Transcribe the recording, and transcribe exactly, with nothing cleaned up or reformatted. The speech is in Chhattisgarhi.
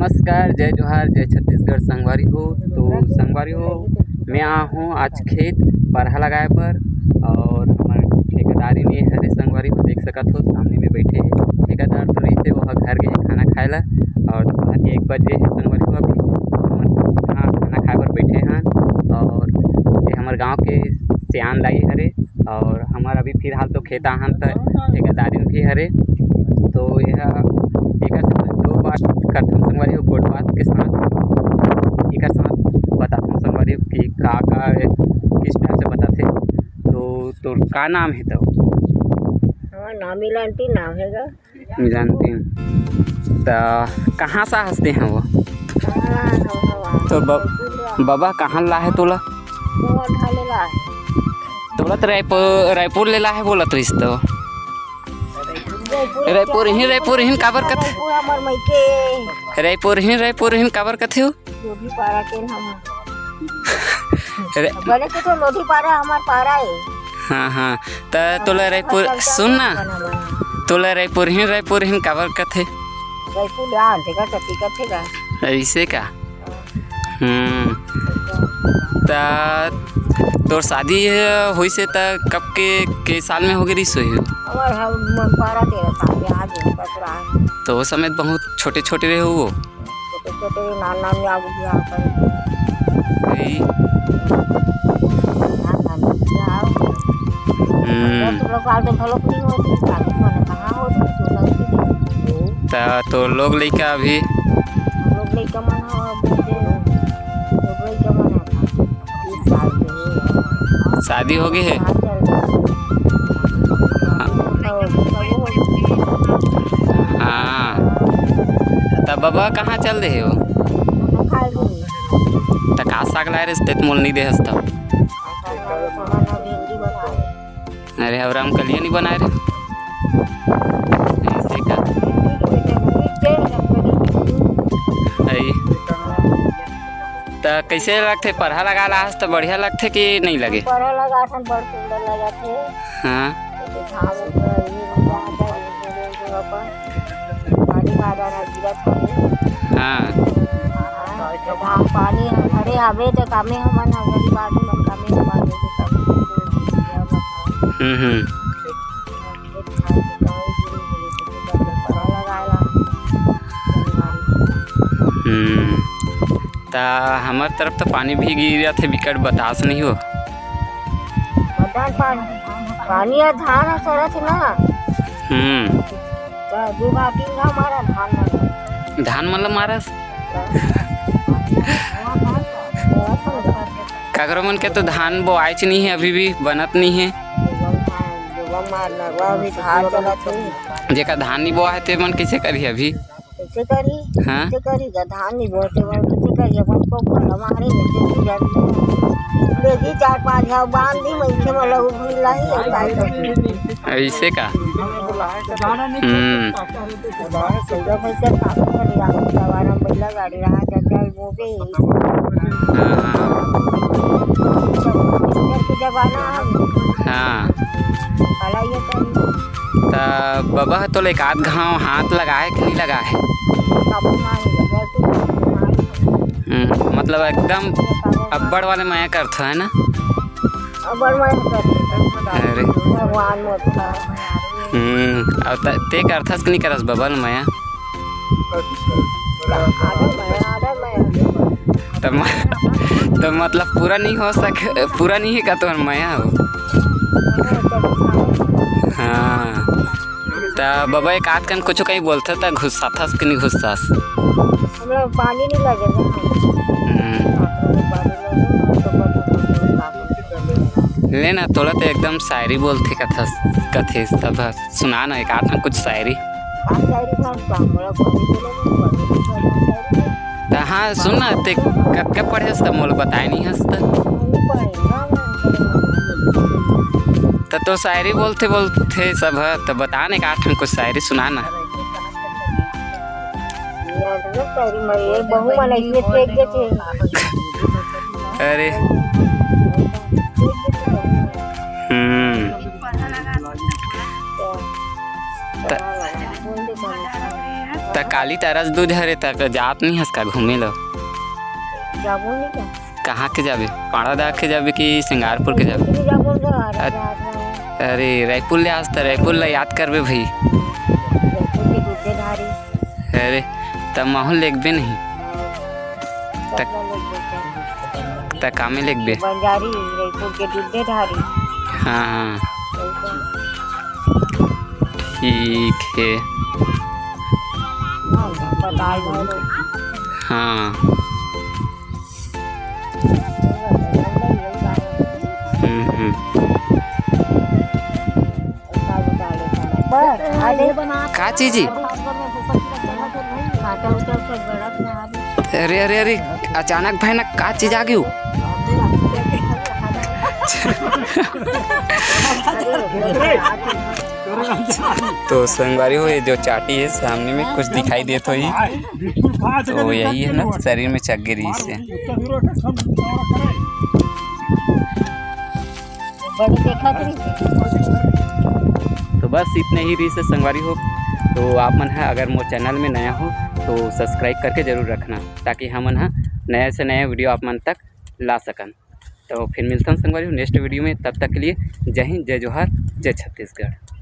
नमस्कार, जय जोहार, जय छत्तीसगढ़ संगवारी हो। तो संगवारी हो, मैं आए हों आज खेत परहा लगाए बर, और हमर ठेकेदारी में हरे संगवारी हो, देख सकत हो सामने में बैठे हे ठेकेदार। तो रहिसे वो घर गे हे खाना खाए ला, और दोपहर के एक बजे हे संगवारी हो अभी। तो हमन यहाँ खाना खाए बर बैठे हन, और ये हमर गांव के सियान दाई हरे, और हमर अभी फिलहाल तो खेत आहन त ठेकेदारिन भी हरे। तो यह एकर से कुछ दो बात करथन संगवारी हो, गोठ बात के साथ एकर साथ बताथन संगवारी हो कि का का किस टाइप से बताथे। तो तोर का नाम हे तो? हाँ, नाम मिलांटी नाम हे गा। मिलांटी। त कहाँ से हंसते हैं वो? हाँ, हाँ, हाँ, हाँ। तो ब-, बबा कहाँ ला हे तोला? वो उठा ले ला हे। तोला तो रायपुर, रायपुर ले ला हे बोलत रहिस तो। रायपुर ही, रायपुर ही काबर कथे? रायपुर हमर मइके। रायपुर ही, रायपुर ही काबर कथे हो? लोधी पारा के हम। रे- बने के तो लोधी पारा हमार पारा है। हाँ, हाँ। त तोला रायपुर, सुन ना, तोला रायपुर ही, रायपुर ही काबर कथे? रायपुर जान, देखा टट्टी कथे का? ऐसे का? हम्म। त तोर शादी होइसे त कब के, के साल में हो गे रिस होही? हमार हम, हम बारह तेरह साल के आज है, ससुराल। तो वो समय बहुत छोटे छोटे रहे हो वो? छोटे छोटे नान नान में आगू भी आता है। वही। नान नान में भी आओ। हम्म। दस लोग साल तो भलो नहीं हो, तो साल में कहाँ हो, तो लोग भी नहीं। त तोर लोग लइका अभी? लोग लइका मन हो, अभी तो लोग लइका मन हो। शादी हो गे हे? हाँ। त बबा कहाँ चल दे हे वो? त का साग लाए रहिस, ते त मोल नहीं दे हस तब। अरे, अब रामकलिया नहीं बनाए रहे। ऐसे का? है। त कइसे लगथे, परहा लगा ला हस त बढ़िया लगथे कि नहीं लगे? परहा लगाथन, बड़ सुंदर लगथे। हाँ। जैसे घाम ऊपर ये लगाथन, अपन पानी बादल ह गिरत हवे। हाँ। हाँ, तो घाम पानी हरे हवे त कामे हमन ह गरीब आदमी मन कामे हमन। हम्म, हम्म। परहा लगाए ला। हम्म। त हमर तरफ तो पानी भी गिरत हे बिकट, बतास नहीं हो। बता पानी, पानी ह धान ह सरत हे ना। हम्म। त दू घाटी ना मारा धान मन। धान मन ल मारस? काकरो मन के तो धान बोआइच नहीं है, अभी भी बनत नहीं है। जेकर धान नहीं बोआ है ते मन कैसे करही अभी? कैसे करी? हाँ? कैसे करी? जब धान नहीं बोते बर कैसे करी? अपन को हमारे में से भी जान ले जी चार पाँच घाव बांध दी, मैं इसे मतलब उभी लाई और काय कर दी। ऐसे का? हम्म। चौदह पैसे काम कर रहा हूँ, सवार हम बैला गाड़ी रहा, चाचा वो भी। हाँ, हाँ। इधर के जमाना हम। हाँ। भला ये करी। त बबा ह तोला एक आध घाव हाथ लगा हे कि नहीं लगा हे? हम्म, मतलब एकदम अब्बड़ वाले मया करथो, है ना? अब्बड़ मया करथो। अरे। भगवान मोर था। हम्म, अब त-, ते करथस कि नहीं करस बबा ल मया? आदर मया, आदर मया। त म-, त मतलब पूरा नहीं हो सक-, पूरा नहीं है का तोर मया हो? हाँ। त बबा एक आध कन कुछ कहीं बोलथे त घुस्साथस कि नहीं घुस्सास? हमरा पानी नहीं लगे ना। हम्म। पानी लगे ना, तो बस ले ना, तोला तो एकदम शायरी बोलथे कथस, कथे सब सुना ना एक आध कुछ शायरी। का शायरी था, का हमरा पानी बोले ना, पानी बोले ना, शायरी। त हाँ, सुन ना, ते कब, कब पढ़े हस त मोला बताए नहीं हस त। नहीं पढ़े ना, मैं। त तो शायरी बोलथे, बोलथे सब ह, त बता ना, एक आध ठन कुछ शायरी सुना ना। ये तो शायरी में ये बहू मन ऐसे फेंक देथे। अरे। हम्म। त, त काली तरस दूध हरे, तक जात नहीं हस का घूमे लो? जाबो नहीं का? कहाँ के जाबे? पाड़ा दाग के जाबे कि सिंगारपुर के जाबे? फिर जाबो तो आ रहा अ- है, आ रहा है। अरे, रायपुर ले आज त रायपुर ला याद करबे भाई। रायपुर के दूधे धारी। अरे, तब महूँ लेगबे नहीं। सब त, लोग लेगबे करबे। त कामे लेगबे? बंजारी, रायपुर के दूधे धारी। हाँ, हाँ। वही तो। ठीक है। हाँ, पताल भरो। हाँ। हम्म, हम्म। का चीज ही? अरे, अरे, अरे, अचानक भाई ना का चीज आ गयो? तो संगवारी हो, ये जो चाटी है सामने में कुछ दिखाई देत होही, तो यही है ना, शरीर में चघ गे रहिस हे। तो बस इतना ही रहिस हे संगवारी हो। तो आप मन ह अगर मोर चैनल में नया हो तो सब्सक्राइब करके जरूर रखना, ताकि हमन ह नया से नया वीडियो आप मन तक ला सकन। तो फिर मिलथन संगवारी हो नेक्स्ट वीडियो में, तब तक के लिए जय हिंद, जय जोहार, जय छत्तीसगढ़।